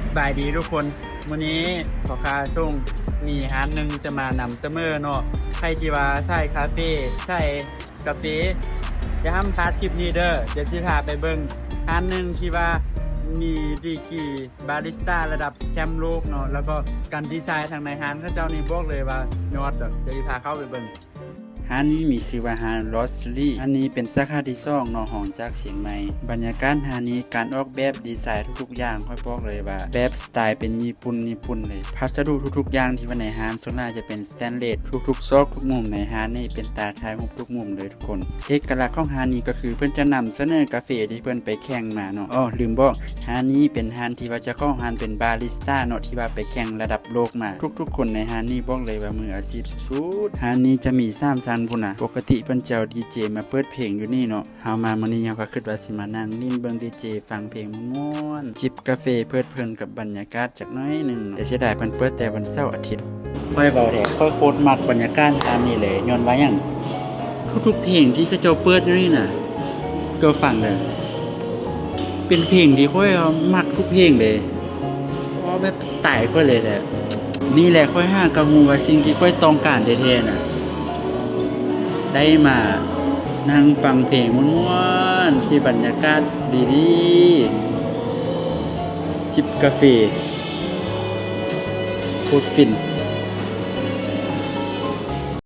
ສະບາຍດີທຸກຄົນ, ມື້ນີ້ຂໍຄາສົ່ງມີຮ້ານໜຶ່ງຈະມານຳສະເໜີເນາະ. ໃຜທີ່ວ່າສາຍຄາເຟ ສາຍກາເຟ ຢ່າຫ້າມພາດຄລິບນີ້ເດີ້. ດຽວຊິພາໄປເບິ່ງຮ້ານໜຶ່ງທີ່ວ່າມີດີກຣີບາຣິສຕາລະດັບແຊມໂລກເນາະ, ແລ້ວກໍການດີໄຊທາງໃນຮ້ານເຂົາເຈົ້ານີ້ບອກເລີຍວ່າຍອດເດີ້. ດຽວຊິພາເຂົ້າໄປເບິ່ງ. ຮ້ານນີ້ມີຊື່ວ່າຮ້ານ Lost Lily. ຮ້ານນີ້ເປັນສາຂາທີສອງເນາະ, ຮອງຈາກຊຽງໃໝ່. ບັນຍາກາດຮ້ານນີ້, ການອອກແບບ, ດີໄຊ ທຸກໆຢ່າງ ຂ້ອຍບອກເລີຍວ່າແບບສະໄຕເປັນຍີ່ປຸ່ນ, ຍີ່ປຸ່ນເລີຍ. ພັດສະດຸທຸກໆຢ່າງທີ່ວ່າໃນຮ້ານ ສ່ວນຫຼາຍຈະເປັນສະແຕນເລດ. ທຸກໆຊອກທຸກມຸມໃນຮ້ານນີ້ເປັນຕາຖ່າຍຮູບທຸກມຸມເລີຍທຸກຄົນ. ເອກະລັກຂອງຮ້ານນີ້ກໍຄືເພິ່ນຈະນຳສະເໜີກາເຟທີ່ເພິ່ນໄປແຂ່ງມາເນາະ. ອໍ ລືມບອກ, ຮ້ານນີ້ເປັນຮ້ານທີ່ວ່າເຈົ້າຂອງຮ້ານເປັນບາຣິສຕາເນາະ, ທີ່ວ່າໄປແຂ່ງລະດັບໂລກມາ. ທຸກໆຄົນໃນຮ້ານນີ້ບອກເລີຍວ່າມືອາຊີບສຸດໆ. ຮ້ານນີ້ຈະມີສາມຊັ້ນພຸ້ນນະ. ປົກກະຕິເພິ່ນຈະເອົາດີເຈມາເປີດເພງຢູ່ນີ້ເນາະ. ເຮົາມາມື້ນີ້ເຮົາກໍຄິດວ່າຊິມານັ່ງຫຼິ້ນເບິ່ງດີເຈ ຟັງເພງມ່ວນໆ, ຈິບກາເຟເພີດເພີນກັບບັນຍາກາດຈັກໜ້ອຍໜຶ່ງ. ແຕ່ເສຍດາຍເພິ່ນເປີດແຕ່ວັນເສົາອາທິດ. ຂ້ອຍເວົ້າແທ້, ຂ້ອຍໂຄດມັກບັນຍາກາດຮ້ານນີ້ເລີຍ. ຍ້ອນວ່າຫຍັງ? ທຸກໆເພງທີ່ເຂົາເຈົ້າເປີດຢູ່ນີ້ນະ, ເຈົ້າຟັງເດີ້, ເປັນເພງທີ່ຂ້ອຍມັກທຸກເພງເລີຍ. ເວົ້າແບບສະໄຕຂ້ອຍເລີຍແຫຼະ. ນີ້ແຫຼະ ຂ້ອຍຫາກໍຮູ້ວ່າສິ່ງທີ່ຂ້ອຍຕ້ອງການແທ້ໆນະ, ໄດ້ມານັ່ງຟັງເພງມ່ວນໆ ທີ່ບັນຍາກາດດີໆ, ຈິບກາເຟ ໂຄດຟິນ.